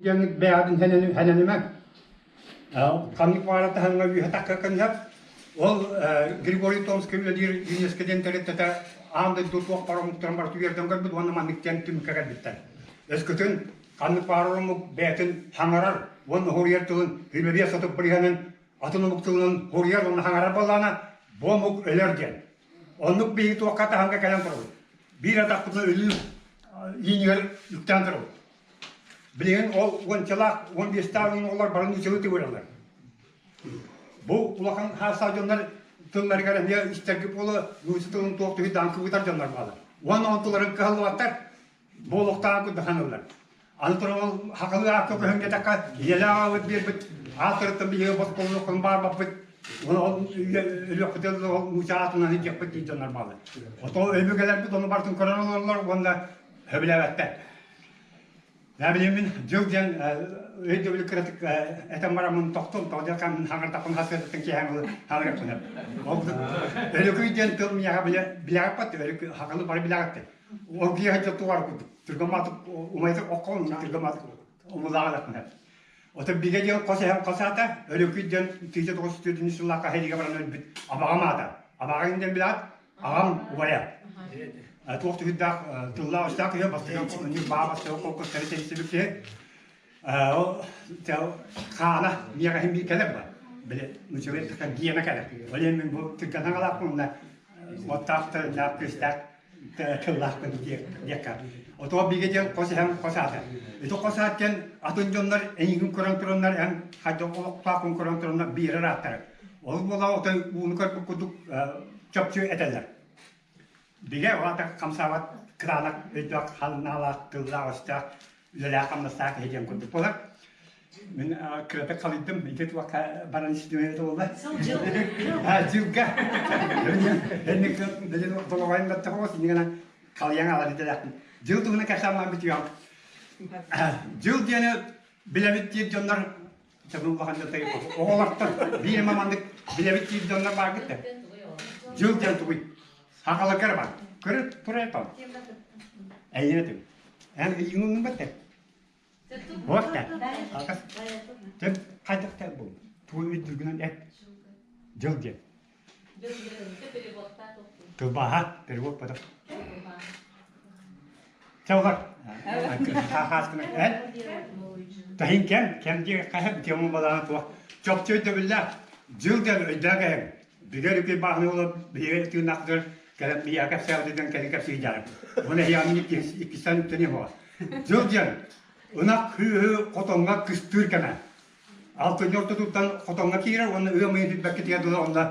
Диэн бэйэҕитин сэнэнимэҥ. Ханнык баҕарар таһымҥа үөһэ тахха сөп. Ол Григорий Томскай үлэлиир ЮНЕСКО диэн тэрилтэтэ аан дойду туох баар омуктарын барыта үөрдэн көрбүт уонна маннык диэн түмүккэ кэлбиттэр. Өскөтүн ханнык баҕарар омук бэйэтин хаҥарар уонна хоруйар тылын үлэлиэ сатып бырыһанын атын омук тылынан хоруйар уонна хаҥарар буоллаҕына, бу омук өлөр диэн. Оннук биһиги туохха таһымҥа кэлэн турабыт. Биир атахпытын өлүү иинигэр үктээн турабыт. Билигин ол уончалаах, 15-таах оҕолор бары нууччалыы тыгыраллар. Бу улахан хаастаах дьоннор тылларыгар эмиэ истэргэ буола нуучча тылын туох түһү кыбытар дьоннор бааллар. Уонна онтуларын кыһаллыбаттар, бу олохтоох курдук Аны туран ол хахалыы аакка көһөн диэтэххэ, ийэлээх аҕабыт биэрбит ааттарыттан биһиги босхолонуоххун баарбаппыт, уонна ол өлүөхпүтүн ол нуучча аатынан илдьиэхпит диир дьоннор бааллар. Ото өбүгэлэрбит ону барытын көрөн олороллор уонна сөбүлээбэттэр. Билиммин дьыл диэн өйдөбүлү кыратык этэн бараммын тохтум, тоҕо диэххэ мин хаҥыртахпын хасыатыттан киэһэҥ ылы хаҥырыахпын Ол өлөкүй диэн тыл миэхэ билэҕиппат, өлөкүй хахалы бары билэҕиттэр. Ол киэһэ дьэ тугар курдук түргэн маатык умайдык окко түргэн маатык умулааҕа Ото бигэ диэн хос эһэм хос аата, Өлөкүй диэн 1904 сыллаахха сэриигэ баран өлбүт абаҕам аата. Абаҕаҥ диэн билээт, аҕам убайа. Туох түһүрдээх тыллаах өстөөх киһи бастакы ньурбаа бастакы холкуостары тэрийсибит киһи. Ол хаана миэхэ иһин биир кэлэр ба. Били нуччалыы гиэнэ кэлэр. Ол иһин мин бу түргэн хаҥалаахпын уонна уоттаах тыллаах күстээх тыллаахпын диэккэ. Отоо бигэ диэн хос иһэн хос аата. Ити хос аат диэн атын дьоннор эйигин көрөн тураннар эн хайдах олохтооххун көрөн тураннар биэрэр ааттара. Ол буола отой ууну көрбүт курдук чопчу этэллэр. Бигэ аата хамсаабат кытаанах өйдөөх халынаалаах тыллаах-өстөөх үлэлээх-хамнастаах киһи диэн курдук буолар. Мин кыратык халыйдым, ити туохха баран истим эбит буолла. Дьылга. Долоҕойун баттах оҕус, иннигэнэ халыйан аҕалар идэлээхпин. Дьыл туһунан кэпсээн бүтүөм. Дьыл диэни билэбит диир дьоннор Чабыл улахан дьонтон оҕолортон биир эмэ маннык билэбит диир дьоннор бааргыт да. Дьыл диэн тугуй? Хахаларга эрэ баар. Көрө турар тон. Эйиэнэ түг. Эн ыйыҥын баттар. Уоста. Алкас. Тем хайдах та бу. Тугу өйдүүргүнэн эт. Дьыл диэн. Тылбааһа, перевод потом. Чалгар. Хааскына эн. Таһин кэм, кэм диэ хаһа тема балаана туох. Чопчу өйдөбүллээх. Дьыл диэн өйдөөх эһэм. Бигэр үкүй бааһыны олор биһиги тыыннаахтар кэлэн биһиэхэ кэпсээбитинэн кэлин кэпсии дьаарым. Уонна эһиэхэ иккистэн үктэниэ буолар. Дьыл диэн ынах кыыһы хотоҥҥо кыстыыр кэмэ. Алтынньы ортотуттан хотоҥҥо киирэр уонна ыам ыйын билбэккитигэр дылы онно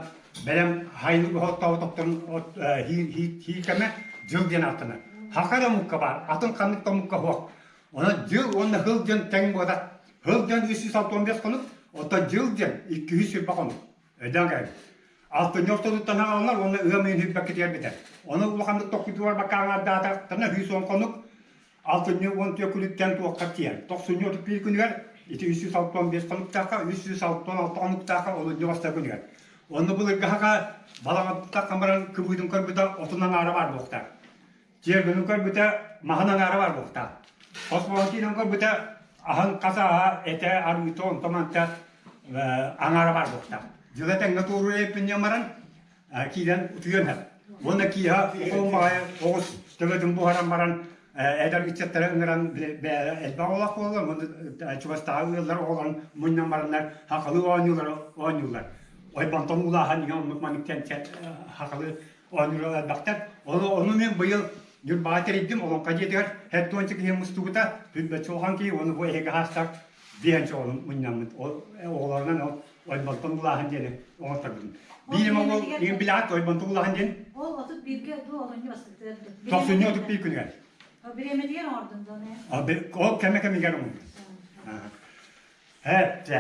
бэлэм хайын оһоттообут отторун хии кэмэ дьыл диэн ааттанар. Хака эрэ омукка баар, атын ханнык да омукка суох. Онон дьыл уонна хыл диэн тэҥ буолар. Хыл диэн 365 хонук, оттон дьыл диэн 220 хонук. Өйдөөн кэлин. Алтынньы ортотуттан аҕаллар уонна ыам ыйын билбэккитигэр бүтэр. Ону улаханнык тохтуу барбакка аҥаардаатахтарына 110 хонук Алтынньы 14 күнүттэн туохха тиийэр. Тохсунньу 31 күнүгэр ити 365 хонуктаахха, 366 хонуктаахха олунньу бастакы күнүгэр. Онно былыргы саха балаҕаттахха баран кыбыытын көрбүтэ отун аҥаара баар буолуохтаах. Тиэргэнин көрбүтэ маһын аҥаара баар буолуохтаах. Хос тиинэн көрбүтэ аһын хас аһа, этэ, арыыта, онто-манта аҥаара баар буолуохтаах. Дьыла тэҥҥэ туоруур эппин баран киирэн утуйан иһэр. Уонна киэһэ оҕом баҕайы оҕус төбөтүн буһаран баран эдэр ыччаттары ыҥыран элбэх олох буолла уонна чугастааҕы ыаллар оҕолорун мунньан бараннар хахалы оонньуулары оонньууллар. Ойбонтон уулааһан иһэ оннук маннык кэнчэ хахалы оонньуур элбэхтэр. Ону, ону мен быйыл Ньурбаҕа тэрийдим Олоҥхо дьиэтигэр һэттуонча киһи мустубута, бүлбэччи улахан киһи уонна бу эһиги хаастар биэһэнчэ оҕону мунньаммыт. Ол оҕолорунан ол ойбонтон улааһын диэни оҥотторбутум. Биир эмэ уол иҥин билэҕит ойбонтон улааһын диэн? Ол 31-гэ дуу олунньу бастакытыгар дуу? Тохсунньу 31 күнүгэр. Бириэмэтигэр оҥордун дуо Ол кэмэ кэмигэр оҥордум. Эттэ.